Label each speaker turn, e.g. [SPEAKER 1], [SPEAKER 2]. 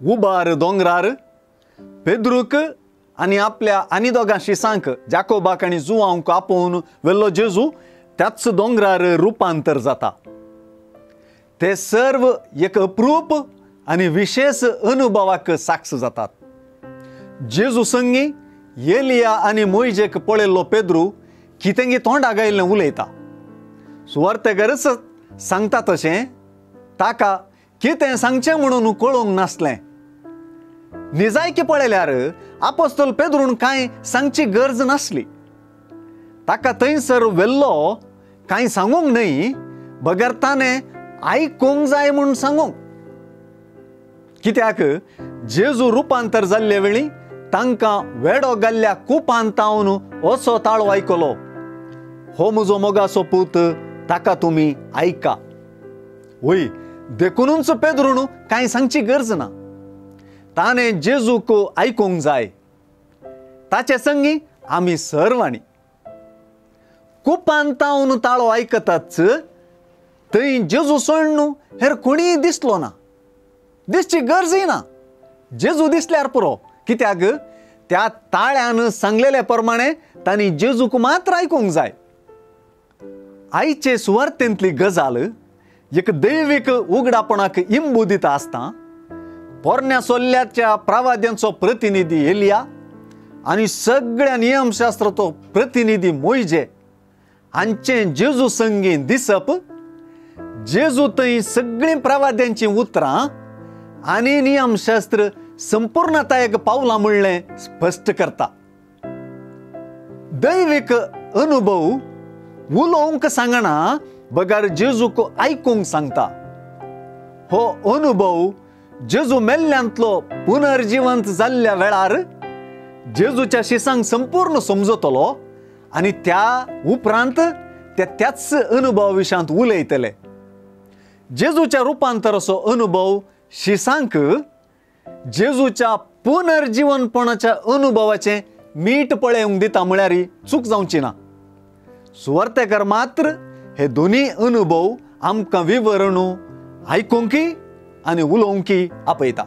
[SPEAKER 1] उबार दोंगरार पेद्रूक आनी आपल्या आनी दोगां शिसांक जाकोबाक आनी जुवांक आपोवन व्हेल्लो जेजू त्याच दोंगरार रुपांतर जाता. ते सर्व एक अप्रूप आनी विशेष अनुभवाक साक्ष जातात. जेजू संगी एलिया आनी मोयजेक पळयल्लो पेद्रू कितेंगी तोंडाक आयिल्लें उलयता. सुवार्तेकरच सांगता तशें ताका कितें सांगचें म्हणून कळोवंक नासलें. निजायकी पळयल्यार आपोस्तोल पेद्रून कांय सांगची गरज नासली. ताका थंयसर व्हेल्लो कांय सांगूंक न्हय, बगर ताणें आयकूंक जाय म्हूण सांगूंक. कित्याक जेजू रुपांतर जाल्ले वेळी तांकां वेडो घाल्ल्या कुपान तावन असो ताळो आयकलो, हो म्हजो मोगाचो पूत, ताका तुमी आयका. वय, देखूनच पेद्रून कांय सांगची गरज ना. ताणें जेजूक आयकूंक जाय. ताचे संगी आमी सर्वांनी कुपान तावन ताळो आयकताच थंय जेजू सोडून हेर कोणीय दिसलो ना. दिसची गरजय ना. जेजू दिसल्यार पुरो. कित्याक त्या ताळ्यान सांगलेले प्रमाणे तांणी जेजूक मात्र आयकूंक जाय. आयचे सुवार्तेंतली गजाल एक दैवीक उगडापणाक इंबू दिता आसता पोरण्या सोल्ल्याच्या प्रवाद्यांचो प्रतिनिधी एलिया आनी सगळ्या नियमशास्त्राचो प्रतिनिधी मोयजे हांचें जेजू संगी दिसप, जेजू थंय सगळीं प्रवाद्यांचीं उतरां आनी नियमशास्त्र संपूर्णतायेक पावलां म्हणलें स्पश्ट करता. दैवीक अनुभव उलोवंक सांगना बगर जेजूक आयकूंक सांगता. हो अनुभव जेजू मेल्ल्यांतलो पुनर्जिवंत जाल्ल्या वेळार जेजूच्या शिसांक संपूर्ण समजतलो आनी त्या उपरांत ते त्याच अनुभवा विशयांत उलयतले. जेजूच्या रुपांतराचो अनुभव शिसांक जेजूच्या पुनर्जिवनपणाच्या अनुभवाचें मीठ पळोवंक दिता म्हळ्यार चूक जावची ना. सुवार्तेकर मात्र हे दोनी अनुभव आमकां विवरण आयकूंकी आनी उलोवंकी आपयता.